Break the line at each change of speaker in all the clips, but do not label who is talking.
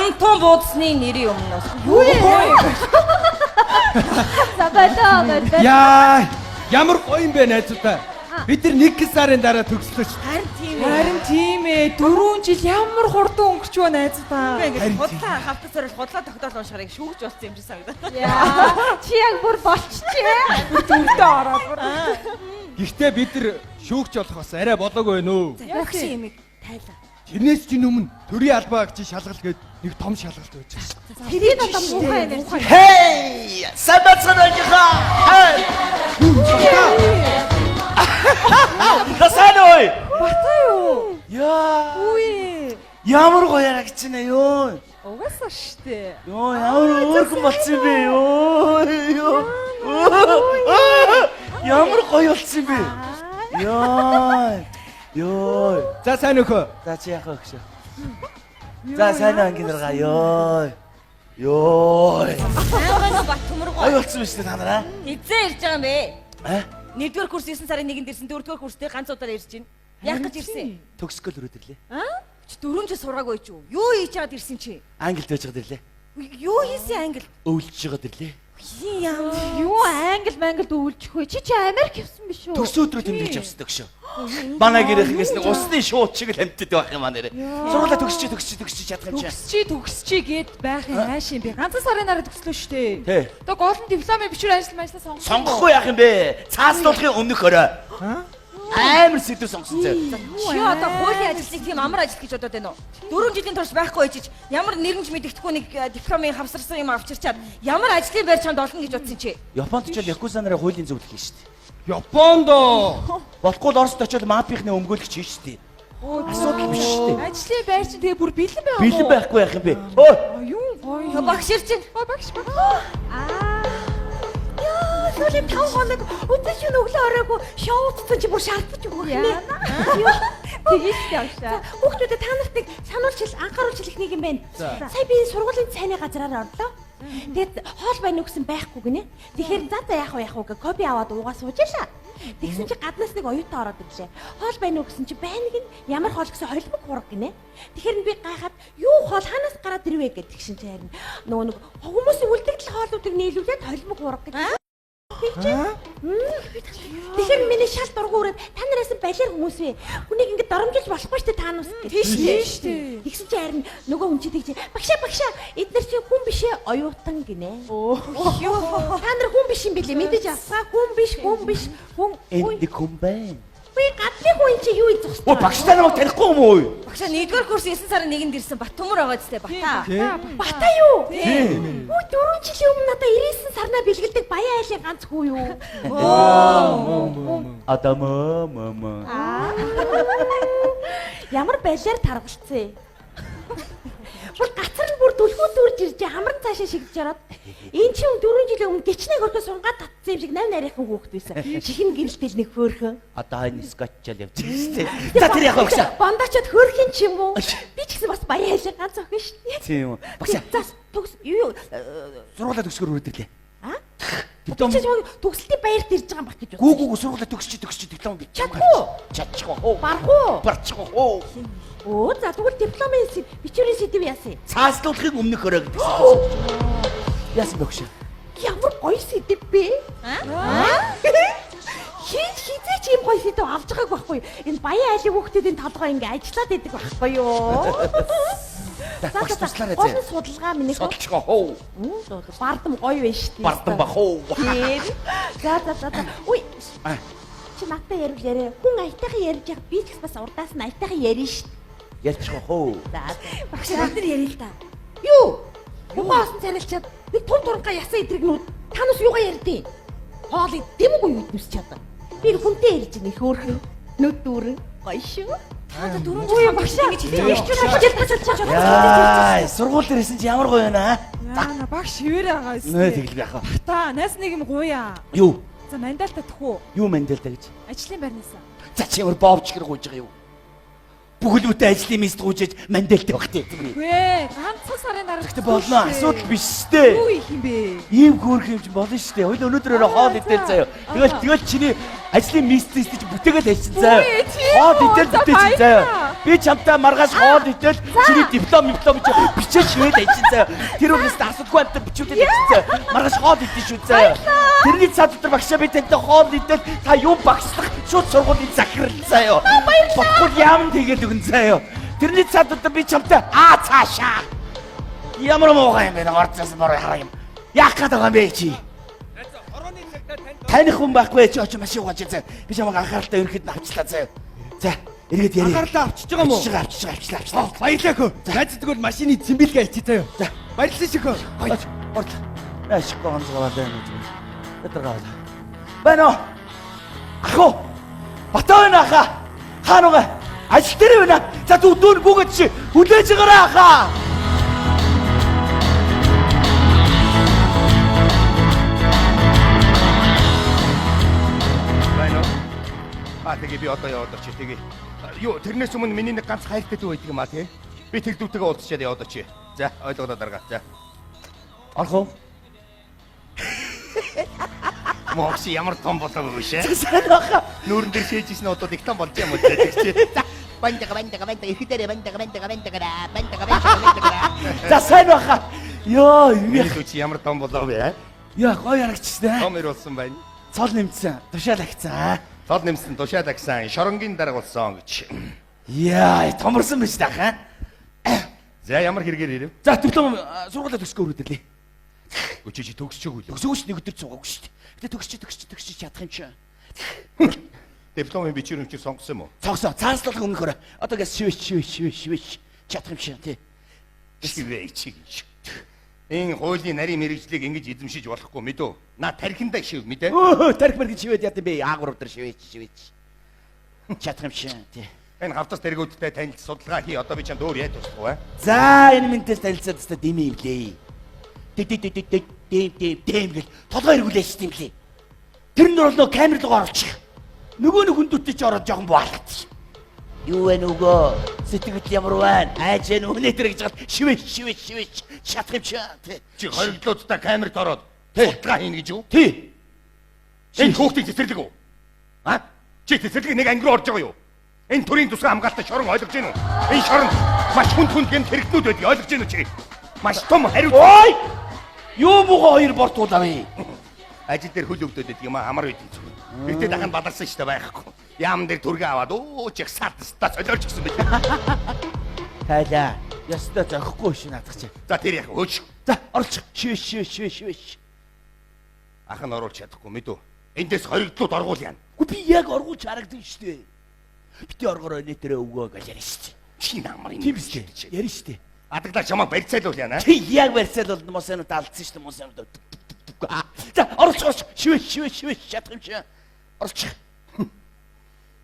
Антун буудсны нэрийн өмнөөс.
Юу юм?
За болоо болоо.
Яа, ямар гоё юм бэ найзуудаа. Бид нар нэг сарын дараа төгслөө шүү.
Харин тийм ээ.
Харин тийм ээ. 4 жил ямар хурдан өнгөрч байна найзуудаа.
Ингээд
Харин
худлаа хавтас зориул худлаа тогтоол уншихаар яг шүүгч болсон юм шиг санагдаа.
Яа, чи яг бүр болчихжээ.
Бүр дүрдээ ороод бүр.
Гэхдээ бид нар шүүгч болох бас арай болоогүй байна өө.
Багш юм тайлаа.
Тэрнээс чинь өмнө төрийн албаа агчийн шалгалт гээд нэг том шалгалт байж байгаа.
Тэрийг одоо муухай юм ярьж.
Хей! Сайн байцгаана уу гийнхаа? Хей! За сайн уу?
Бата юу?
Яа!
Үгүй.
Ямар гоё ярагч нэ ёо.
Угаасаа штэ.
Ёо, ямар өөрхөн болцсон юм бэ ёо. Ёо. Ямар гоё болцсон юм бэ? Ёо. Ёо.
За сайн өхөө.
За чи яах вэ гэж. За сайн уу анги наргаа ёо. Ёо.
Сайн бат төмөргөө.
Гоё болцсон биз дээ та нараа?
Эзэн ирж байгаа юм бэ?
А?
Нэгдүгээр курс 9 сарын 1-нд ирсэн, дөрөвдүгээр курстэй ганц удаа ирж байна. Яах гэж ирсэн?
Төгсгөл өрөөд ирлээ.
Аа? Чи дөрөв жил сургаагүй ч юу? Юу хийж чаад ирсэн чи?
Англид байж байгаад ирлээ.
Юу хийсэн англи?
Өвлөж байгаад ирлээ.
Яа.
Юу англи манглид өвлжих вэ? Чи Америк явсан биш үү?
Төрсөн өдрөө тэмдэглэж явсан дөгшөө. Манай гэрийнхээс нэг усны шууд чиг л амьтд байх юм аа нэрэ. Сургуулаа төгсчи төгсчи төгсчи чадах юм чи.
Төгсчи төгсчи гэд байх юм ааш юм бэ. Ганцхан сарын дараа төгслөө штэ.
Тий.
Одоо гол нь дипломын бичвэр ажил мажлаа сонгох.
Сонгохгүй яах юм бэ? Цааслуулахын өмнөх өрөө. Амар сэдв сонгосон зэ.
Чи одоо хуулийн ажилтныг тийм амар ажил гэж бодоод байна уу? Дөрвөн жилийн турш байхгүй байж ямар нэрнж мэддэхгүй нэг дипломын хавсарсан юм авчирчаад ямар ажлын байр чамд олно гэж бодсон чи?
Японд ч л якуза нарын хуулийн зөвлөх юм шүү дээ.
Японд оо.
Болохгүй л Оросд очиод мафийнхны өмгөөлөгч юм шүү дээ. Асуудал биш шүү дээ.
Ажлын байр чинь тэгээ бүр бэлэн байгаа.
Бэлэн байхгүй яах юм бэ? Өө
Юу гоё.
Багш ирж байна.
Ой багш багш.
Аа.
Яа, сүүлийн 5 хоног өдөр шөнө өглөө оройгүй шоуцсан чи бүр шаардаж өгөх нэ.
Тэгээ штэ явшаа.
Хүүхдүүдэд та нарт нэг сануулж хэл анхааруулж хэлэх нэг юм байна. Сая би сургуулийн цайны газраар орлоо. Тэгээд хоол байна уу гэсэн байхгүй гинэ. Тэгэхээр за за яах вэ яах вэ гэ кофе аваад уугаа сууж ялаа. Тэгсэн чи гаднаас нэг оюутан ороод ирлээ. Хоол байна уу гэсэн чи байна гин ямар хоол гэсэн холимог хураг гинэ. Тэгэхээр би гайхаад юу хоол ханаас гараад ирвэ гэдэг тэгшин чи харин нөгөө нэг хүмүүсийн үлдэгдэл хоолуудыг нийлүүлээд холимог хураг гэж. Тэгэхээр миний шал дургу үрээд та нараас балиар хүмүүс вэ? Хүнийг ингэ доромжилж болохгүй шүү дээ та нас гэж.
Тийш дээ.
Тэгсэн чи харин нөгөө хүн чи тэгж багшаа багшаа эднэр чи хүн биш ээ оюутан гинэ. Та нар хүн биш юм билээ мэдээж авсаа хүн биш хүн биш хүн
энд нэг хүн байна.
Би гадны хүн чи юу хийж зогсож
Өө багш та намайг танихгүй юм уу?
Багшаа нэгдүгээр курс 9 сарын 1-нд ирсэн бат төмөр байгаа зү бата.
Тий.
Бата юу?
Тийм.
Өө 4 жилийн өмнө надаа 99 сарнаа бэлгэлдэг Баян айлын ганц хүү юу?
Одоо мө мө мө.
Ямар балиар таргалцээ. Бүр гацар нь бүр түлхүү дүрж ирж хамран цаашаа шигдэж ороод энэ чинь 4 жилийн өмнө гिचнээ хөрхөө сунгаад татсан юм шиг 8 нарийнхан хүүхэд байсан. Чихэн гэрэлтэл нэг хөөрхөн.
Одоо энэ скотчал явж байгаа шүү дээ. За тэр яах вэ багшаа?
Бондоочод хөөрхөн ч юм уу? Би ч гэсэн бас Баян айлын ганц охин шүү дээ.
Тийм үү. Багшаа
За төгс юу юу
сургуулаа төгсгөр өрөөд ирлээ.
а?
Диплом
Чи төгсөлтийн баярт ирж байгаа юм баг гэж
Гүү
бодсон.
гүү гүү сургуулаа төгсчи төгсчи диплом би.
Чадахгүй.
Чадчихгүй. Хөө.
Барахгүй.
Барчихгүй. Хөө.
Өө за тэгвэл дипломын бичвэрийн сэдв яасан юм?
Цааслуулахын өмнөх өрөө гэдэг сэдв. Яасан бэ багшаа?
Ямар гоё сэдв бэ? Хин хизээч ийм гоё сэдв авч байгааг байхгүй. Энэ Баян айлын хүүхдүүдийн толгой ингээ ажиллаад идэг байхгүй юу?
За багш туслаарай
Гол
зэ.
нь судалгаа минь
Судалчихгүй. Хөө.
Бардам гоё байна шүү дээ.
Бардам ба хөө.
Тийм. За за за за. Үй.
А.
Чи надтай ярил яриа. Хүн аятайхан ярьж явах би ч гэсэн бас урдаас нь аятайхан ярина шүү дээ.
Ярьчихгүй. Хөө.
За.
Багш бид нар ярил л да.
Юу? Ухаан осон царилчаад нэг тун турангаа ясан идрэгнүүд та нас юугаа ярьдیں۔ Хоол идэм үгүй юу идэмс чадаа. Би хүнтэй ярьж байгаа хөөрхөн нүд дүүрэн гоё шүү.
Та одоо дөрөв
Үгүй
жил
багшаа.
ингэж хэлээ.
Их ч хичээл тасалж байгаа.
Яа, сургууль дээр исэн чи ямар гоё байна аа?
Яана багш шивэр байгаа
Нөө
өстэй.
тэгэл байх аа.
Та найз нэг юм гуяа.
Юу?
За мандалта төхөө.
Юу мандалта гэж?
Ажлын байрнаас.
За чи ямар бовч гэр гуйж байгаа юу? Бүхэл бүтэн ажлын мест гуйжээж мандалтай байх тий.
Үгүй ганцхан сарын дараа.
Гэхдээ болно асуудал биш штэ.
Юу их юм бэ?
Ийм хөөрх юм чи болно штэ. Хоёул өнөөдөр өрөө хоол идэл заяа. Тэгэл тэгэл чиний ажлын мест чи бүтээгээл хайчин заяа.
Үгүй, тийм
Хоол
үү?
идэл
За,
бүтээчин заяа.
баярлалаа.
Би чамтай маргааш хоол идэл чиний диплом чи бичээ шивээд ажин заяа. Тэр үгээс асуудгүй амтар бичүүлээд ажин заяа. Маргааш хоол идэн шүү заяа. Тэрний цаад өдөр багшаа би тантай хоол идэл та юу багшлах шууд сургуулийн захирал заяа. Баярлалаа. Яам тэгэл өгөн заяа. Тэрний цаад өдөр би чамтай аа цаашаа. Ямар муухай юм бэ? Орцоос бороо хараа юм. Яах гээд байгаа юм бэ чи? Таних хүн байхгүй чи очиж машин угааж заяа. Би чамайг анхааралтай ерөнхийд нь авчлаа заяа. За, эргээд яриа.
Анхаарлаа авчиж байгаа юм уу?
Авчиж байгаа, авчиж байгаа, авчлаа, авчлаа.
Баярлалаа хөө. Найз тэгвэл машины цэмбэлгээ ичи заяа.
За.
Баярлалаа шихөө.
Гоё. Орлоо. Ашиггүй ганц гаваа байна уу? Өдөр гаваа. Байна уу? Ах уу? Батаа байна аха. Хаана байгаа? Ажил дээр байна. За дүү дүүн гүгэд чи хүлээж гараа аха.
Байна уу? А тэгээ би одоо яваад очие тэгээ. Юу тэрнээс өмнө миний нэг ганц хайртай дүү байдаг юм а тий. Би тэр дүүтэйгээ уулзчаад яваад очие. За ойлголоо даргаа. За.
Орох уу?
Могш ямар том болоогүй биш ээ.
Сайн аха.
Нүүрэн дээр шээжсэн одод их том болж юм уу тэгч.
Бантага бантага бантага ихэдэрэ бантага бантага бантага бантага бантага бантага.
За сайн баха. Йоо, юу
Миний дүү чи ямар том болоо вэ?
Яа, гоё харагдчихсан.
Том ир болсон байна.
Цол нэмсэн. Тушаал агцсан.
Цол нэмсэн тушаал агсан, шоронгийн дарга болсон гэж.
Яа, томорсон биз дээ аха.
За ямар хэрэгээр ирэв?
За диплом сургуулаа төгсгөө өрөөд ирлээ.
Өчи чи төгсчөөгүй лээ.
Төгсөөгүй ш нэг өдөр цугаагүй шүү дээ. Гэтэ төгсч төгсч төгсч чадах юм чи.
Дипломын бичвэр өмчөр сонгосон юм уу?
Цогсоо цааслах өмнөхөр одоо гэс шивэш шивэш шивэш шивэш чадах юм чи тий.
Шивэ чи гэж. Энэ хуулийн нарийн мэрэгжлийг ингэж эзэмшиж болохгүй мэдөө. На тархиндаа шив мэдээ.
Өө тарих мэрэг шивэд яд юм бэ? А3 дээр шивэш шивэш. Чадах юм чи тий.
Энэ хавтас тэргүүдтэй танилж судалгаа хий. Одоо би чамд өөр яаж туслах вэ?
За энэ мэнтэй танилцаад өстө дими ивлээ. Ди ди ди ди ди дэм дэм дэм гэл толгой эргүүлээ шүү юм лээ. Тэр нь бол нөө камер руу оруулчих. Нөгөө нэг хүндүүтэй чи ороод жоохон баалгачих. Юу вэ нөгөө сэтгэл ямар байна? Айж вэ нүнэ тэр гэж гал шивэш шивэш шивэш чадах юм чи. Тий.
Чи хоригдлуудтай камерт ороод
Тий.
судалгаа хийнэ гэж юу?
Тий.
Энэ хүүхдийг цэцэрлэг үү? А? Чи цэцэрлэг нэг анги руу орж байгаа юу? Энэ төрийн тусгай хамгаалалтаа шорон ойлгож гин үү? Энэ шорон маш хүнд хүнд гэмт хэрэгтнүүд байдаг ойлгож гин үү чи? Маш том хариуц.
Ой! Юу муухай хоёр бор туулав ээ.
Ажил дээр хөл өвдөд байдаг юм а амар үйдэн зүгээр. Гэтэ дахин баларсан шүү дээ байхгүй. Яам дээр түргээ аваад өө чих сард ста солиорч гисэн байл.
Тайлаа. Ёстой зохихгүй ш наадах чи.
За тэр яг хөөж.
За оруулчих. Шивэш шивэш шивэш шивэш.
Ах нь оруулж чадахгүй мэдүү. Эндээс хоригдлууд оргуул яана.
Үгүй би яг оргуулж харагдсан шүү дээ. Бити оргороо нэтэрэ өгөө гэж ярина шүү дээ.
Чи намар юм.
Тийм биз дээ. Ярина шүү дээ.
Адаглаа чамайг барьцаалуул яана.
Чи яг барьцаал бол мосонууд алдсан шүү дээ мосонууд. За оруулчих оруулчих. Шивэш шивэш шивэш чадах юм чи. Оруулчих.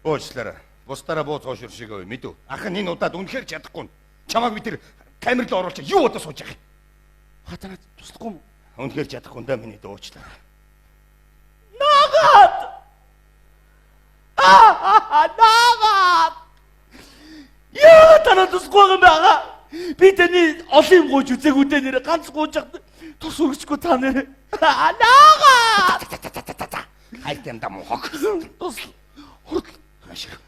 Уучлаарай. Бусдаараа буу цоошур шиг өө мэдүү. Ах нь энэ удаад үнэхээр чадахгүй. Чамайг би тэр камер руу оруулчих. Юу одоо сууж байгаа юм?
Хатанаа туслахгүй юм.
Үнэхээр чадахгүй даа миний дүү уучлаарай.
Нагаад. Аа нагаад. Яа танаа туслахгүй юм байгаа. Би таны олон юм гуйж үзээгүй дээ нэр ганц гуйж яхад тус өргөчгүй та нэр. Нагаад.
Хайртай юм да мунхаг.
Тус хурд
Машир.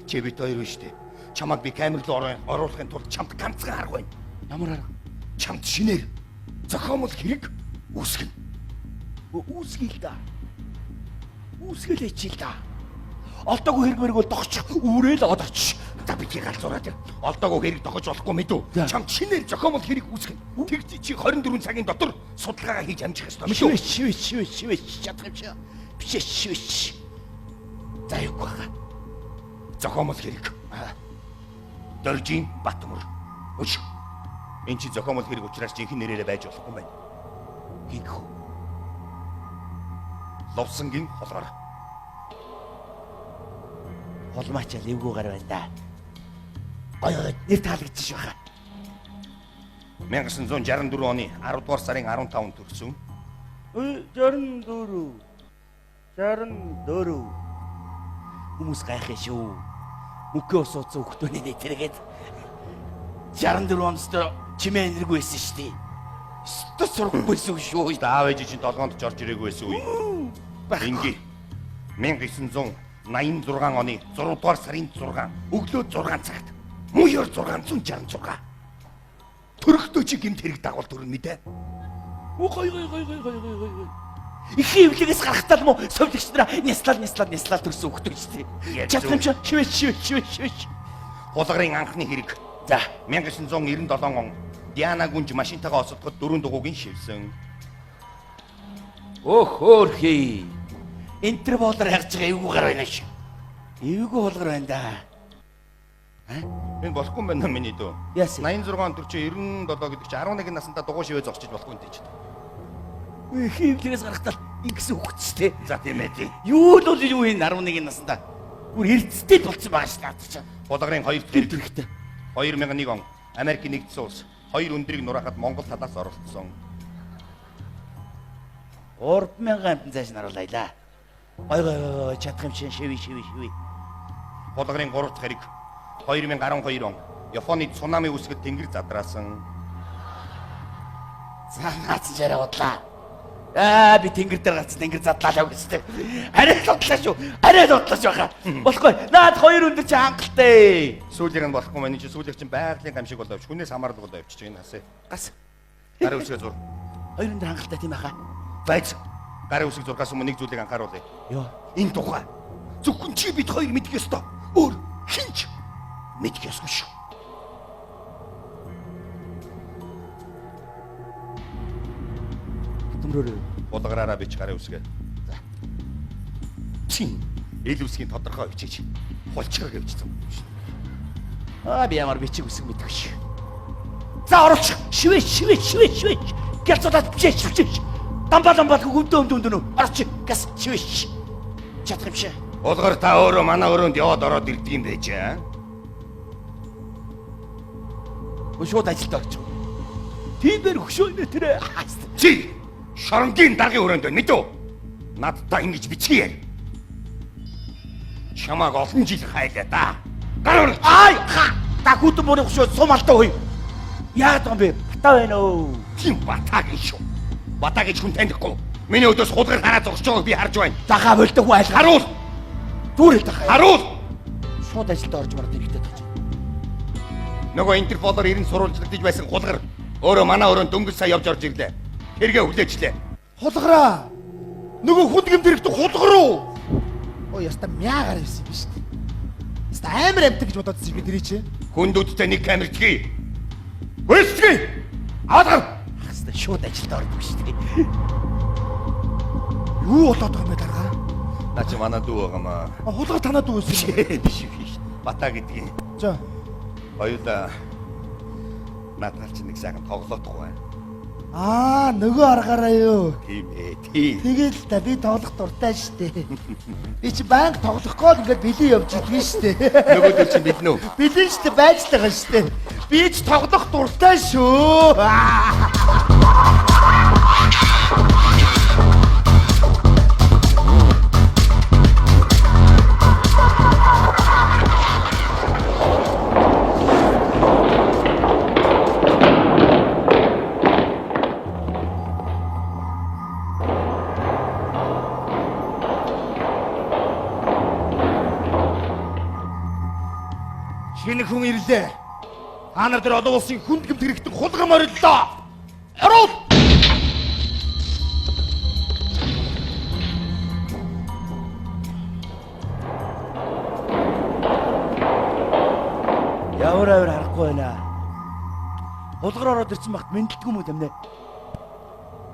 Чи бит хоёр биш үү? Чамайг би камер руу оруулахын тулд чамд ганцхан арга байна.
Ямар арга?
Чамд шинээр зохиомол хэрэг үүсгэнэ.
Үүсгий л да. Үүсгэлээ чи л да. Олдоогүй хэрэг мэрэг бол догч үүрэл одооч.
За би чи галзуураад ир. Олдоогүй хэрэг дохож болохгүй мэдүү.
За.
Чамд шинээр зохиомол хэрэг үүсгэнэ. Тэгж чи 24 цагийн дотор судалгаагаа хийж амжих ёстой мэдүү.
Шивэш шивэш шивэш шивэш чадах юм чи. Бишээ шивэш. За юуг байгаа.
Зохиомол хэрэг. Доржийн Батмөр. Өш. Энд чи зохиомол хэрэг учраас жинхэнэ нэрээрээ байж болохгүй юм байна.
Гинх.
Лувсангийн холгоор.
Холмаачаал эвгүй гар байна да. Гой гой нэр таалагдчих байхаа.
1964 оны 10 дугаар сарын 15-нд төрсөн.
64 64 Хүмүүс гайхах шүү. Мөнхөө ус ууцсан хүүхдүүний нэ тэргээд 64 онд чимээ энэргүй байсан шүү дээ. Өстө сурахгүй байсан шүү.
Аав ээж чинь толгоонд ч орж ирээгүй байсан үе. Инги 1980 86 оны 6 дугаар сарын 6 өглөө 6 цагт муяр 666. Төрөхтөө чи гэмт хэрэг дагуул төрн мэдээ.
Оо гой гой гой гой гой гой гой гой. Ихийн эвлэгээс гарахтаа л мó совлогч нараа няслал няслал няслал төрсөн хөхтөг ч тий. Чадах юм чи шивэ шивэ шивэ шивэ.
Хулгарын анхны хэрэг.
За
1997 он Диана гүнж машинтайгаа осолдоход дөрвөн дугуугийн шивсэн.
Өөх хөөрхий. Интерполоор хайж байгаа эвгүй гар байна ш. Эвгүй хулгар байна да.
Энэ болохгүй юм байна миний дүү.
Яасан?
86 он төр чи 97 гэдэг чи 11 наснда дугуй шивээ зогсож болохгүй юм тийч.
Ихийн эвлэгээс гарахтаа ингэсэн хөхтөж тий.
За тийм ээ тий.
Юу л бол юу энэ 11 наснда. Бүр эрдэстэй л болцсон байгаа ш наад чи.
Хулгарын хоёр дахь
Тэр
хэрэг
төрхтэй.
2001 он Америкийн нэгдсэн улс хоёр өндрийг нураахад Монгол талаас оролцсон.
3000 амтан цааш наруулаа ла. Гой гой гой гой чадах юм шин шивэ шивэ шивэ.
Хулгарын гурав дахь хэрэг 2012 он Японы цунами үүсгэд тэнгэр задраасан.
За наац жараа удлаа. Аа би тэнгэр дээр гарцсан тэнгэр задлаа л гэжтэй. Арай л удлаа шүү. Арай л удлаа шүү хаа. Болохгүй. Наад хоёр өндөр чи хангалттай.
Сүүлийнх нь болохгүй маань чи сүүлийнх чинь байгалийн гамшиг болоо явчих. Хүнээс хамаардаг болоо явчих энэ хасаа.
Гас.
Гарын үсгээ зур.
Хоёр өндөр хангалттай тийм ахаа.
Байж. Гарын үсэг зургаас өмнө нэг зүйлийг анхааруулъя.
Йоо.
Энэ тухай зөвхөн чи бид хоёр мэдэх ёстой. Өөр хинч мэдэх ёсгүй шүү.
Төмрөөрөө.
Булгараараа бич гарын үсгээ. За. Чин эл үсгийн тодорхой бичиж хулчгаа гэвчсэн.
Аа би ямар бичиг үсэг мэдэх ш. За оруулчих. Шивэ шивэ шивэ шивэ. Гялцуулаад бичээч бичээч. Дамбал дамбал хөмдөө хөмдөө хөмдөө. Орчих. Гас шивэ. Чадах юм шиг.
Булгар та өөрөө манай өрөөнд яваад ороод ирдэг юм байж аа.
Өө шууд ажилд орчих. Тийм бэр хөшөө нэ тэрэ.
Чи шоронгийн даргын өрөөнд байна мэдв? Надтай ингэж бичгий яар. Чамааг олон жил хайлаа да. Гар өргө.
Ай ха. Та хүүтэн мөрийн хөшөө сум алдаа хөөе. Яагаад юм бэ? Бата байна өө.
Тийм батагийн шүү. Бата гэж хүн танихгүй. Миний өдөөс хулгар хараа зогсож байгааг би харж байна.
Захаа болдог хүн айл.
Харуул.
Дүүрэл дахаа.
Харуул.
Шууд ажилд орж мараад ирэхтэй таж.
Нөгөө Интерполоор 90 сурвалжлагдаж байсан хулгар өөрөө манай өрөөнд дөнгөж сая явж орж ирлээ. Хэрэгээ хүлээжлээ.
Хулгараа. Нөгөө хүнд гэмт хэрэгтэй хулгар уу? Ой, яста мягаар явсан юм биш үү? Яста амар амтан гэж бодоод байсан би тэрий чи.
Хүндүүдтэй нэг камертгий. Хөлсгий. Аваад гар.
Хаста шууд ажилд ордог шүү дээ.
Юу болоод байгаа юм бэ дарга?
Наа чи манай дүү байгаа маа.
А, Хулгар танаад үү байсан юм.
Биш биш. Бата гэдгийг.
За.
Хоёулаа наадгаар чи нэг сайхан тоглоодох байна.
Аа, нөгөө аргаараа юу?
Тийм ээ, тийм.
Тэгэл та би тоглох дуртай штэ. Би чи байнга тоглохгүй л ингээд бэлэн явж идэгэн штэ.
Нөгөөдөл чи мэднэ үү?
Бэлэн штэ байж л байгаа штэ. Би ч тоглох дуртай шүү. Аа.
Шинэ хүн ирлээ. Та нар дээр олон улсын хүнд гэмт хэрэгтэн хулгай мориллоо. Харуул!
Ямар авир харахгүй байна. Хулгар ороод ирсэн багт мэдлдэггүй юм уу тамнэ?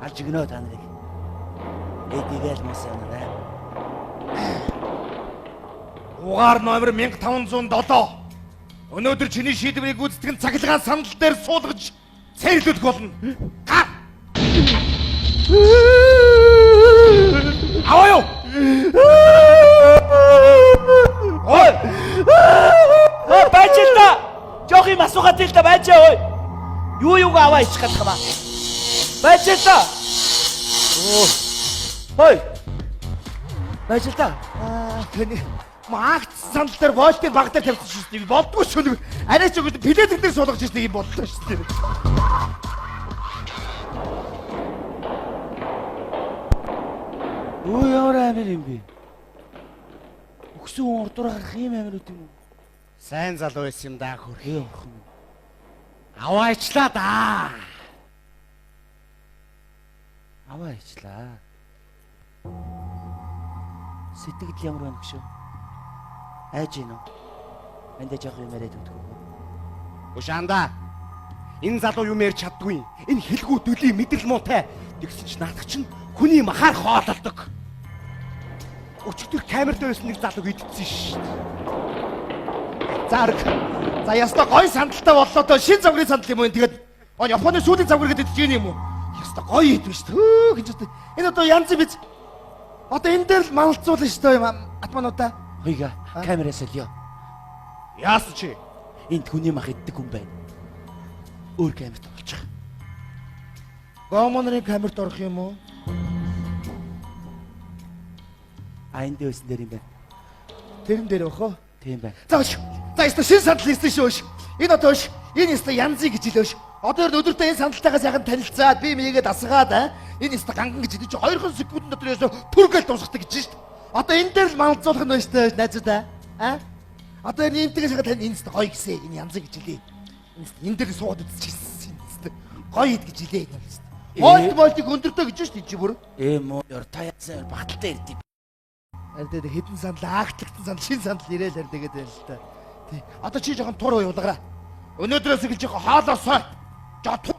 Алж өгнө та нарыг. Эдигээл мас юм да.
Дугаар номер 1507. Өнөөдөр чиний шийдвэрийг гүйцэтгэх нь цахилгаан сандал дээр суулгаж цэрлүүлэх болно. Гар. Аваа юу?
Ой! Ой, байж л та. Жох юм асуугаад л та байж ой. Юу юуг аваа ичих гэх юм аа. Байж л та. Оо. Ой. Байж л та.
Аа, тэний Магт сандал дээр волтыг баг дээр тавьсан шүү дээ. Болдгоо шүү. Арай ч үгүй пледик дээр суулгаж ирсэн юм боллоо шүү дээ.
Өө ямар амир юм бэ? Үхсэн хүн урдуур гарах юм амар үү юм уу?
Сайн залуу байсан юм да хөр.
Ээ орхон.
Аваачлаа да.
Аваа ичлаа. Сэтгэл ямар байна гүшөө? Айж гин үү? Энд жоох юм яриад өгдөг үү?
Ушаанда. Энэ залуу юм ярьж чаддгүй. Энэ хэлгүү дүлийн мэдрэл муутай. Тэгсэн ч наадах чинь хүний махаар хоололдог. Өчигдөр камер дээр байсан нэг залууг идсэн шүү дээ.
За арг. За яста гой сандалтай боллоо доо шин загварын сандал юм уу энэ тэгээд оо Японы сүүлийн загвар гэдэг чинь юм уу? Яста гоё идэв шүү дээ. Хөө гэж одоо энэ одоо янз биз. Одоо энэ дээр л малцуулна шүү дээ атмануудаа.
Хойга камераа солио.
Яасан чи?
Энд хүний мах иддэг хүн байна. Өөр камерт оруулчих.
Гомонрын камерт орох юм уу?
А энэ дээр байсан дээр юм байна.
Тэрэн дээр өхөө.
Тийм байна.
За өш. За яста шин сандал хийсэн шүү өш. Энэ одоо өш. Энэ яста янзын гэж хэлээ өш. Одоо ер нь өдөртөө энэ сандалтайгаа сайхан танилцаад би мийгээ дасгаад аа. Энэ яста ганган гэж хэлээ чи 2 секунд дотор ясаа түргээл дуусгадаг гэж шít. Одоо энэ дээр л малцуулах нь байна шүү дээ найзуудаа. Аа? Одоо энэ энтэйгээ сайхан тань энэ яста гоё гисэ. Энэ янзын гэж хэлээ. Энэ яста энэ дээр суугаад үзчихсэн. Энэ яста гоё ид гэж хэлээ энэ яста. Мольт мольтыг өндөртөө гэж шít чи бүр.
Ээ муу ёр та яасан багталтай ирдээ.
Харин тэгээд хэдэн сандал аагтлагдсан сандал шин сандал ирээл харин тэгээд байна л та. Тий. Одоо чи жоохон тур уйвлагараа. Өнөөдрөөс эхэлж жоохон хоолоо сой. Жоо тур.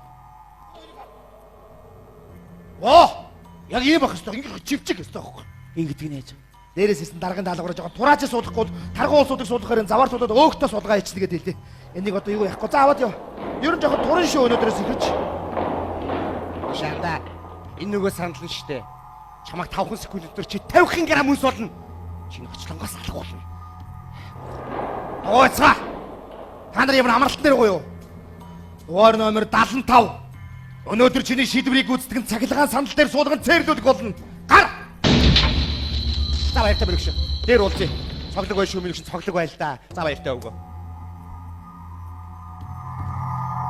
Оо! Яг ийм байх хэвээр ингэ чивчиг хэвээр байхгүй.
Ингэдэг нь яаж вэ?
Дээрээс исэн даргын даалгавраа жоохон турааж суулгахгүй бол тарган улсуудыг суулгахаар энэ завар суулгаад өөхтөө суулгаа ичнэ гэдэг хэлээ. Энийг одоо юу яахгүй. За аваад яв. Ер нь жоохон туран шүү өнөөдрөөс эхэлж.
Ушаанда. Энэ нөгөө сандал нь штэ. Чамайг 5 секунд дотор чи 50 грамм үнс болно. Чи очлонгоос алах болно.
Ууцгаа. Та нар ямар амралтан дээр гоё юу? Дугаар номер 75. Өнөөдөр чиний шийдвэрийг гүйцэтгэх нь цахилгаан сандал дээр суулган цээрлүүлэх болно. Гар.
За баяртай мөрөгш. Дээр уулзъя. Цоглог бай шүү мөрөгш цоглог байл та. За баяртай өгөө.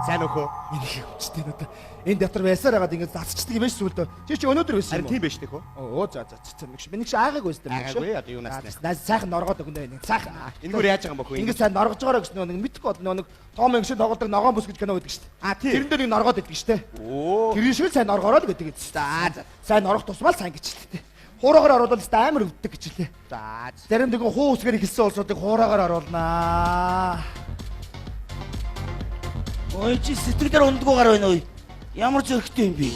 Сайн өхөө.
Энэ их хүчтэй надаа. Энэ дотор байсаар хагаад ингэж засчдаг юм биш сүлдөө. Чи чи өнөөдөр байсан
Харин
юм уу?
тийм байж тэх үү?
Оо за за за нэг шиг. Миний шиг аагаагүй өстө.
Аагаагүй, одоо юунаас нэ?
Наа сайхан норгоод өгнө энэ. Сайхан.
Энэгээр яаж байгаа юм бэ хөө?
Ингэж сайн норгож байгаараа гэсэн нэг мэдхгүй бол нэг Том Хэнкс тоглодог ногоон бүс гэж кино байдаг шүү дээ.
А тийм.
Тэрэн дээр нэг норгоод идэг шүү дээ.
Оо.
Тэр шиг л сайн норгороо л гэдэг юм. За за. Сайн норох тусмал сайн гэж хэлээ. Хуураагаар оруулал өстө амар өвддөг гэж хэлээ.
За.
Зарим нэгэн хуу үсгээр эхэлсэн улсуудыг хуураагаар оруулнаа.
Ой чи сэтгэлээр ундгуу гар байна ой. Ямар зөрөгтэй юм бэ?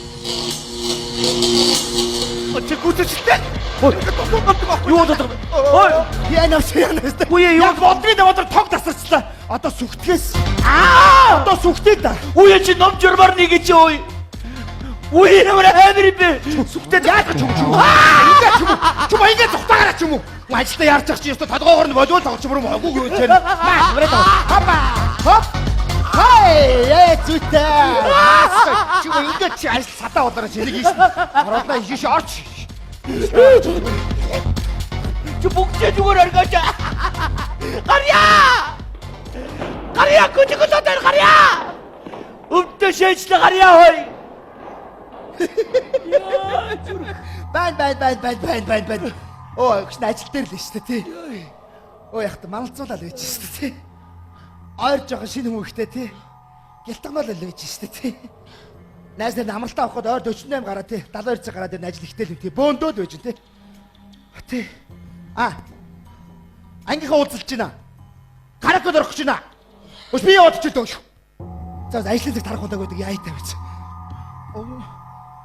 Чи гүцэжлээ.
Юу болоод байгаа юм бэ? Ой!
Яа навс яа навс.
Үгүй ээ, юу
Яг бодрын даваадar тог тасарчлаа. Одоо сүхтгэс. Аа! Одоо сүхтэй да.
Үе чи ном журмаар нэг чи ой. Үе ямар амар юм бэ?
Сүхтэй яах ч юм уу? Ингээ ч юм уу? Чүм ингээ зүхтаагаараа ч юм уу? Ажилдаа яарч ах чи ёстой толгоогоор нь волейбол тоглож юм уу? Хоггүй юу чинь. Маа, бүрээ тоо. Хопа. Хоп. Хай, ээ зүтэй. Чи ингээ чи ажил садаа болоорой чи энийг ийш. Оруулаа ийш орч.
Чи бүгдээ зүгээр оргооч. Гарья! Гарья күжиг дээр гарья! Өвдөө шээжлээ гарья хой.
Байн байн байн байн байн байн байн. Оо, гүшин ажил дээр л шүү дээ тий. Оо яг та малцуулаад байж шүү дээ тий. Ойр жоохон шинэ хүн ихтэй тий. Гялтгмал л байж шүү дээ тий. Найз нар амралтаа авах гээд ойр 48 гараа тий. 72 цаг гараад энэ ажил ихтэй л юм тий. Бөөндөөд байж тий. Тий. А. Ангийнхаа уулзалж байна. Каракод орох гэж байна. Өш би яваад очил дөө. За ажлын цаг тарах удаагүй гэдэг яайтай байж.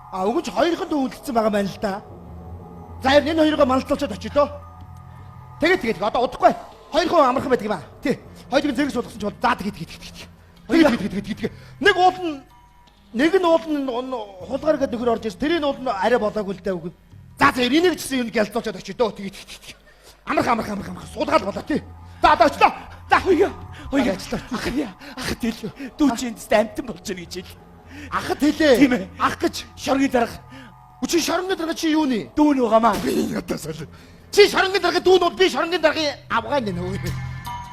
А өгөж хоёрхан дүү үлдсэн байгаа маань л да. За энэ хоёроо малцуулчаад очив дөө. Тэгээд тэгээд одоо удахгүй. Хоёрхан амархан байдаг юм аа. Тий. Хоёрыг зэрэг суулгасан ч бол за тэгээд тэгээд тэгээд. Тэгээд тэгээд тэгээд тэгээд. Нэг уул нь нэг нь уул нь хулгаар гэдэг нөхөр орж ирсэн. Тэрийн уул нь арай болоогүй л дээ үгүй. За за энийг ч гэсэн юм гялцуулчаад очив дөө. Тэгээд тэгээд. Амархан амархан амархан амархан суулгаад болоо тий. За одоо очлоо. За
Хойя. Хойя.
Очлоо.
Ах яа. Ах тэл. Дүү чи энд амтан болж байна гэж хэл.
Ахад хэлээ.
Тийм ээ.
Ах гэж.
Шоргийн дарга
Чи шоронгийн дарга чи юу нэ?
дүү нь байгаамаа.
Одоо солио. Чи шоронгийн даргын дүүн бол би шоронгийн даргын авгаан нэ өө.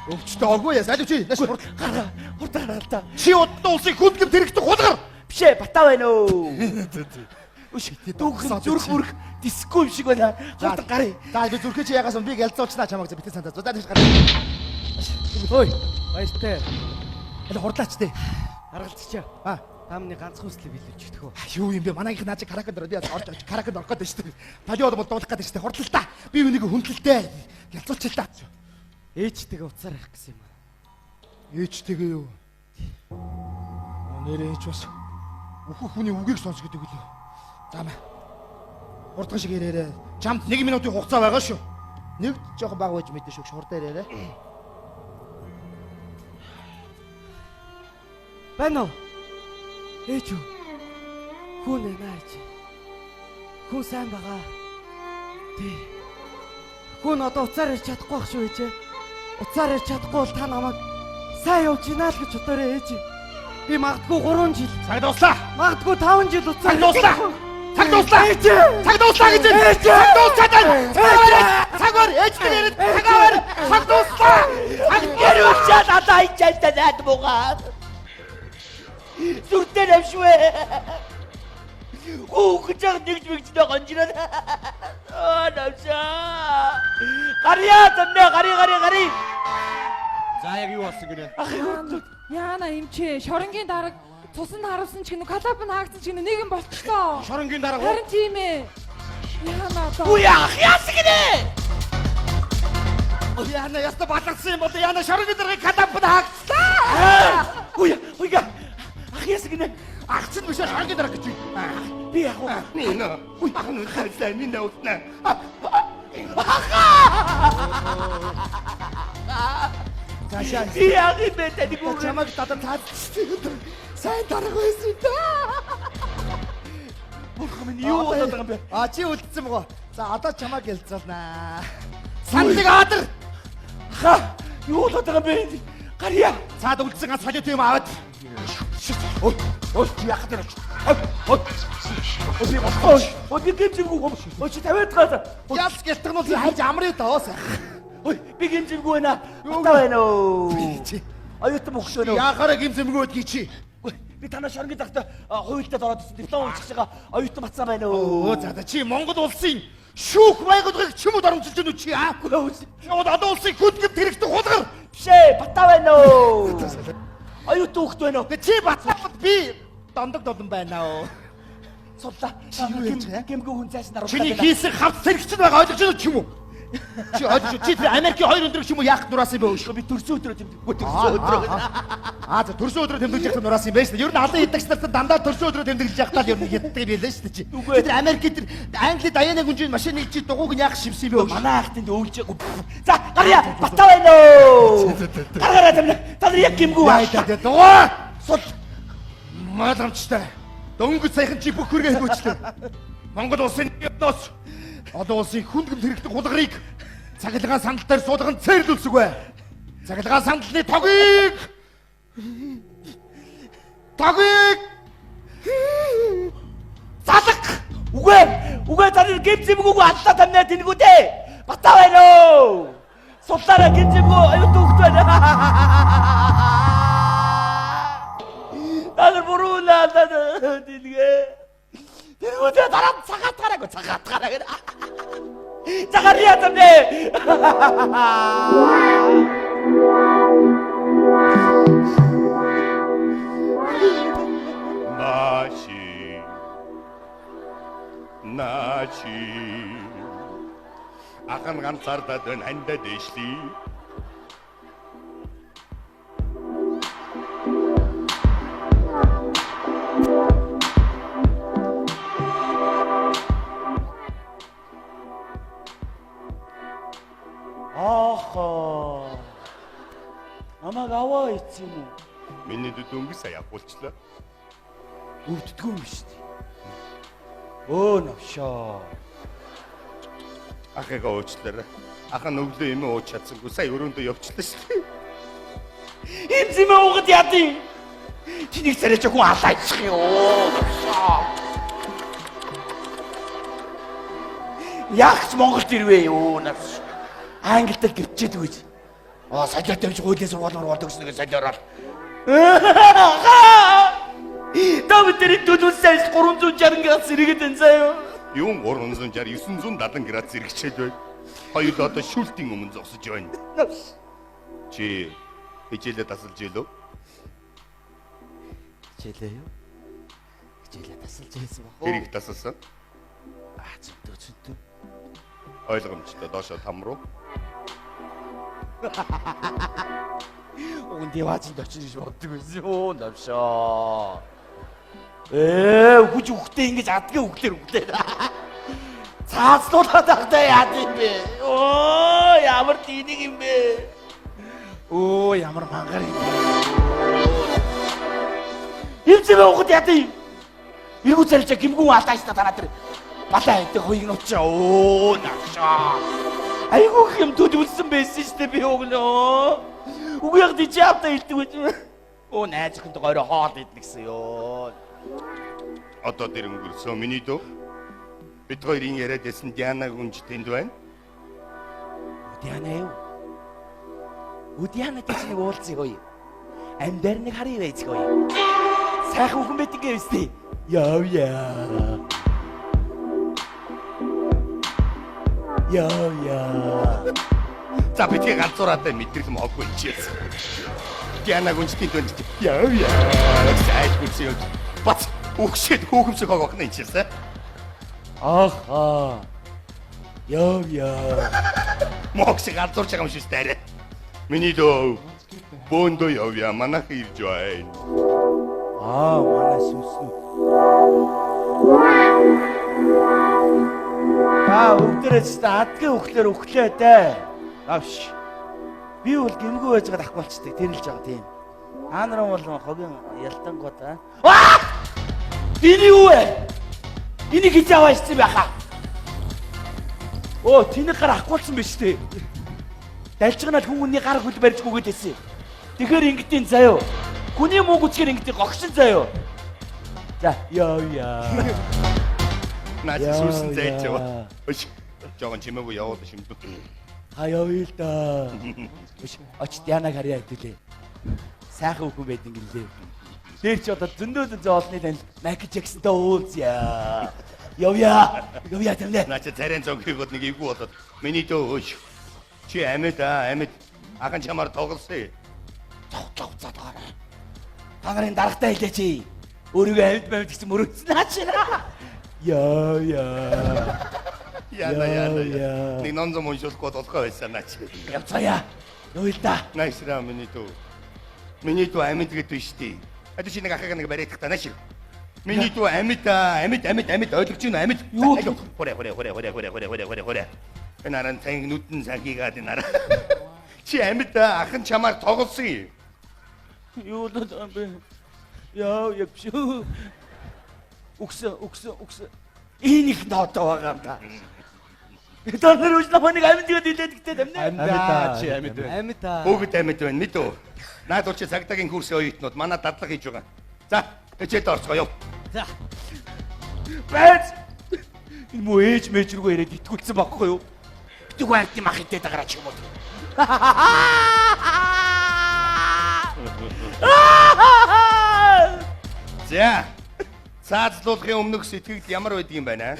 Өвчтөө оггүй яа. Салив чи. Нааш хурд.
Гараа. Хурд гараа л та.
Чи удаа улсын хүнд гэм тэрэгтэй хулгар.
Биш ээ, бата байна өө. Үш дүүхэн зүрх мөрх диско юм шиг байна. Хурдан гарыг.
За би зүрхээ чи ягаас би гялцуулчихнаа чамайг за битэн сандаа. За тэгш гарыг.
Ой, баяртай.
Аль хурдлаач тээ.
Харгалзчаа.
Аа.
Та миний ганцхан хүслийг биелүүлж өгөх үү?
Юу юм бэ? Манайх наа чи караканд ороод би орж орж караканд орох гэдэг шүү дээ. Талиод бол дуулах гэдэг шүү дээ. Хурдлаа та. Би үнийг хүндлэлтэй. Гялцуулчих л та.
Ээжтэйгээ уцаар явах гэсэн юм аа.
Ээжтэйгээ юу? Нэрээ ээж бас үхэх хүний үгийг сонс гэдэг үлээ. За мэ. Хурдхан шиг ирээрээ. Чамд 1 минутын хугацаа байгаа шүү. Нэг жоохон бага байж мэдэн шүү. Хурдан ирээрээ.
Байна уу? Ээж үү? Хүн нэ ээж. Хүн сайн байгаа. Тий. Хүн одоо уцаар ирч чадахгүй байх шүү ээжээ. Уцаар ирч чадахгүй бол та намайг сайн явж гинэ л гэж бодоорой ээж. Би магадгүй 3 жил,
Цаг дууслаа.
магадгүй 5 жил уцаар
Цаг дууслаа. Цаг дууслаа.
Ээжээ.
Цаг дууслаа гэж. Цаг дууслаа. Цаг бар. Ээжтэй яриад. Цаг бар. Цаг дууслаа. Цаг
Гэрүүлчээд алаа хичээлдээ найд муугаа. Зүртээ навшвэ. Хүүхэн жаг нэгж мэгждээ гонжираад. Аа навшаа. Гарья тамнэ гари гари гари.
За яг юу болсон гинэ?
Яана эмчээ шоронгийн дарга цуснд харуулсан ч гэнэ калап нь хаагдсан ч гэнэ нэг юм болчлоо.
Шоронгийн дарга уу?
Харин тийм ээ. Яана одоо.
Үгүй ах яасан гинэ?
Яна яста баларсан юм бол яна шороны даргаыг кадампд хаагдслаа.
Үгүй үгүй ах яасан гинэ?
Ах чинь биш шороны дарга гэж.
Би яг уу.
Нин. Ах нь үлдээ минь үлдэнэ.
Цаашаа.
Би яг юм бэ таныг
Та чамайг дадаа таацсан. Сайн дарга байсан юм да.
Бурхан минь юу болоод байгаа юм бэ?
А чи үлдсэн мөгөө. За одоо чамайг ялцуулнаа. Сандаг адар.
Ха юу болоод байгаа юм бэ? Гарья.
Цаад үлдсэн ганц халиот юм аваад.
Ой ой чи яхад вэ? Ой ой. Ой би болохгүй. Ой би гэмжимгүй. Ой чи тавиад гаа.
Ялц гялтгнууд хайж амрыг доо сайхан.
Ой би гэмжимгүй байна. Бата байна оо.
Чи
Оюутан бохш байна уу?
яхаараа гимзэмгүй гэдгийг чи.
Ой би танаа шоронгийн даргатай хуйлтад ороод ирсэн диплом уншиж байгаа оюутан батсан байна уу?
Өө за за чи Монгол улсын шүүх байгууллагыг ч юм уу дарамжилж байна уу чи аа? Яваад олон улсын хүндгэд хэрэгтэй хулгар.
Биш ээ бата байна уу? Оюутан хөхт байна уу?
Гэ чи батлаад би дондог долон байна оо.
Суллаа.
юу яаж байгаа?
Гэмгүй хүн цааш наруулах.
Чиний хийсэн хавц сэрэгч байгаа ойлгож байна уу ч юм уу? Чи ойлгож чи тэр Америкийн хоёр өндрөг ч юм уу яах нураас юм бэ өөш?
Би төрсөн өдрөө тэмдэглэхгүй төрсөн өдрөө.
Аа за төрсөн өдрөө тэмдэглэж явах нураас юм байна шүү дээ. Ер нь олон ядагч нарт дандаа төрсөн өдрөө тэмдэглэж явахдаа л ер нь яддаг юм байлаа шүү дээ чи.
Үгүй.
Чи тэр Америкийн тэр Англи Даяна гүнжийн машины чи дугуйг нь яах шимсэн юм бэ өөш?
Манай ах тэнд өвлж. За гарья бата байна уу? Гар гараа тамна. Та нар яг гэмгүй
Яа
ба.
даа дугуй.
Сул.
Маламжтай. Дөнгөж саяхан чи бүх хүргээ хөөчлээ. Монгол улсын ёдноос олон улсын хүнд гэмт хэрэгтэй хулгарыг цахилгаан сандал дээр суулган цээрлүүлсэгүй. Цахилгаан сандлын тогийг тогийг
Залаг. Үгүй. Үгүй та нар гэмзэмгүй аллаа тамна тэнгүү дээ. Бата байна уу? Суллаараа гэмзэмгүй оюутан хөхт байна. Та нар буруу лаа тэнгээ. Тэнгүү дээ дараа цагаат гараагүй цагаат гараа гэнэ. За гарья тамна.
Наши. Наши. Ахан ганцаардаад байна хандаа дэшлий.
Аха. Намайг аваа ицсэн юм уу?
Миний дөнгөж сая авуулчлаа.
Өвддгүү юм шүү дээ. Өө новшоо.
Ахыгаа уучлаарай. Ах нь өглөө юм ууж чадсангүй сая өрөөндөө явчлаа шүү дээ.
Им зэмээ уугад ядын. Чинийг царайч хүн алаачих юм. Новшоо. Яг ч Монголд ирвэ юу новш. Англид л гівчээд үгүй. Аа солиот тавьж хуулийн сургууль мургуул төгснө гэж солиорол. Та бүдээ дээр төлөвлөсөн ажил 360 градус эргээд байна заяа.
Юун 360 970 градус эргэчээд байна. Хоёул одоо шүлтийн өмнө зогсож байна. Чи хичээлээ тасалж ийлүү?
Хичээлээ юу? Хичээлээ тасалж ийсэн баг.
Тэр их тасалсан.
Аа зөнтөө зөнтөө.
Ойлгомжтой доошо там руу.
Уг нь диваажинд очиж гэж боддог байсан юу? Навшаа. Ээ, хүч үхтэй ингэж адгийн үхлээр үхлээ. Цаацлуулаад байхдаа яад юм бэ? Оо, ямар динийг юм бэ? Оо, ямар мангар юм бэ? Эвзэвэ ухад яад юм? Эргүү царилж гимгүн алдааш та танаа тэр балаа хайдаг хоёрыг нутчаа. Оо, навшаа. Айгуу их юм төлөвлөсөн байсан шүү дээ би уг нөө. Үгүй яг дижээ автаа хэлдэг байж. Оо, найз охинтой гойроо хоол идэх гэсэн ёо.
Одоо тэр өнгөрсөн миний дүү. Бид хоёрын яриад байсан Диана гүнж тэнд байна.
Диана юу? Өө Диана гэж нэг уулзъя гоё. Амьдаар нэг харъя байцгаа гоё. Сайхан хүн байдаг гэвстэй. Яв яа. Яв яа.
За битгий ганцуураатай мэдрэл моогүй чийсэн. Диана гүнж тэнд байна. Яв яа. Сайж гүнсэн юм. Бац үхшээд хөөхөмсөг хог охин чийсэн.
Аха. Яв яа.
Мог шиг ганцуурч байгаа юм шиг дээ. Миний дөө бөөндөө явъя манайх ирж байна.
Аа, манай сүнснүүд. Та өвдөрөөс та адгийн үхлээр үхлээ дээ. Авш. Би бол гимгүү байж байгаа ахгүй болчдаг. Тэр л жоо тийм. Та нар бол хогийн ялтангууд аа. Аа! Энэ юу вэ? Энийг хийж аваа ирсэн байхаа. Оо, тэнийг гар ахгүй болсон биш үү? Далжигнал хүн хүний гар хөл барьж гүгээд байсан. Тэгэхээр ингэдийн заяо. Хүний муу гүцгээр ингэдийн гогшин заяо. За, яа яа.
Наач сүнсэн зайлж яваа. Өш. Жогон чимээгүй яваад шимдүү.
Та явъя л да. Өш, очт янаг харьяа хэдүүлээ. Сайхан хүүхэн байдэн гэлээ. Тэр чи одоо зөндөө зөндөө олонны танил Майкл Джексонтой уулзъя. Явъя. Явъя тэмнэ.
Наач царайн цонхыг бод нэг эвгүй болоод миний дөө өш. Чи амьд аа амьд. Ахан чамаар тоглосон.
Цогтлоо уцаад байгаа. Та нарын дарагтай хэлээч. Өөрийгөө амьд амьд гэсэн мөрөөдсөн наач. Яа яа.
Яна яна. Нэг ном зам уншуулахгүй болохгүй байсан наач.
Явцгаая. Юу л да.
Наашраа миний дүү. Миний дүү амьд гэдэг биш үү? Одоо чи нэг ахыг нэг бариадах та нааш. Миний дүү амьд аа амьд амьд амьд ойлгож байна амьд.
Юу?
Хурэ хурэ хурэ хурэ хурэ хурэ хурэ хурэ хурэ. Энэ аран танг нүдэн санхигаад энэ араа. Чи амьд аа ах нь чамаар тоглосон юм.
Юу л юм бэ? Яа яг биш. Үгсэн үгсэн үгсэн. Энэ их ноотоо байгаа юм да. Та нар үл намайг амьд гэдээ хэлээд гэтээ тамнэ.
Амьд аа чи амьд байна.
Амьд аа.
Бүгд амьд байна мэдв. Наад бол чи цагдаагийн курсын оюутнууд манай дадлага хийж байгаа. За хичээлд орцгоо яв.
За.
Байц. Энэ муу ээж мэж рүү яриад итгүүлсэн байхгүй юу? Битүүг ард юм ах идээд агараа ч юм уу.
За. Цаазлуулахын өмнөх сэтгэгдэл ямар байдаг юм байна?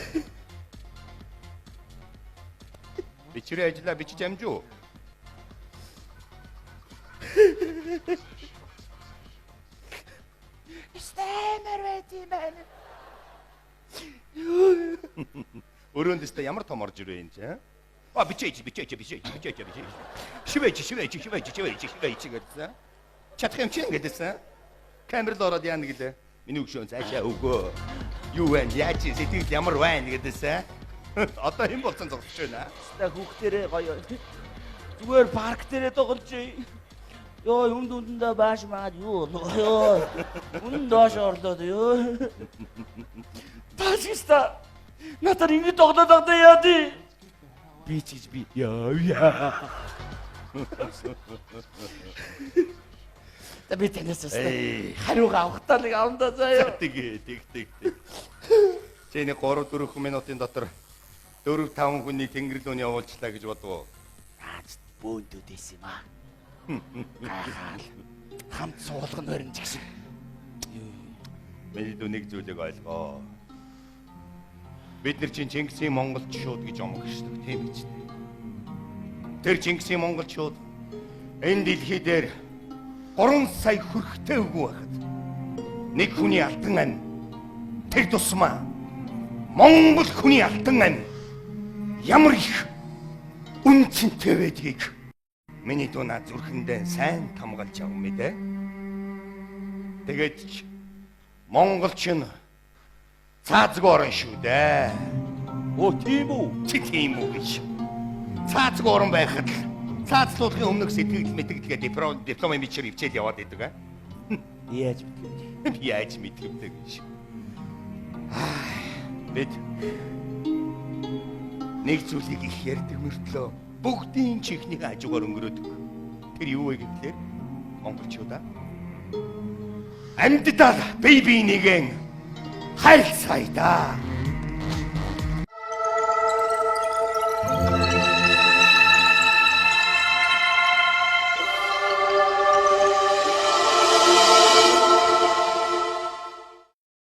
Бичвэрийн ажлаа бичиж амжуу.
Стэмэр байт юм байна.
Өрөөнд өстө ямар том орж ирвэ энэ чи? А бичээч бичээч бичээч бичээч бичээч. Шивээч шивээч шивээч шивээч шивээч гэсэн. Чадах юм чи ингэдсэн. Камер л ороод яана гэлээ. Миний өгшөөн цаашаа өгөө. Юу вэ? Яаж чи сэтгэл ямар байна гэдээсэн. Одоо хэн болсон зогсож байна?
Ста хүүхдэрээ гоё. Зүгээр парк дээрээ тоглож. Йоо, юм дүндэндээ бааш маад юу болов ёо. Үнэн доош орлоо ёо. Тааш ста. Натар ингэ тоглоод байгаа яа тий. Би ч гэж би яа яа. За би танаас ста. Хариугаа авахтаа нэг авандаа заяа.
Тэг тэг тэг тэг. Чи нэг 3 4 минутын дотор 4 5 хүний тэнгэр лөө явуулчлаа гэж бодвоо.
Наач бөөндөд исэн юм аа. Гайхаал. Хамт суулган барин ч гэсэн.
Миний дүү нэг зүйлийг ойлгоо. Бид нар чинь Чингисийн монголчууд гэж омогшдог тийм биз дээ. Тэр Чингисийн монголчууд энэ дэлхий дээр 3 сая хөрхтэй үгүй байхад нэг хүний алтан ам тэр тусмаа Монгол хүний алтан ам ямар их үн цэнтэй байдгийг миний дүү наа зүрхэндээ сайн тамгалж ав мэдээ. Тэгээд ч Монголч нь цаазгүй орон шүү дээ.
Оо тийм үү?
Чи тийм үү гэж. Цаазгүй орон байхад л цаазлуулахын өмнөх сэтгэл мэтгэлгээ диплом дипломын бичээр ивчээл яваад идэг аа.
Яаж мэдгэв?
Би яаж мэдгэвтэй гэж. Аа, Бид нэг зүйлийг их ярьдаг мөртлөө бүгдийн чихний хажуугаар өнгөрөөдөг. Тэр юу вэ гэвэл монголчуудаа амьддаа бие биенийгэн харилцаая да.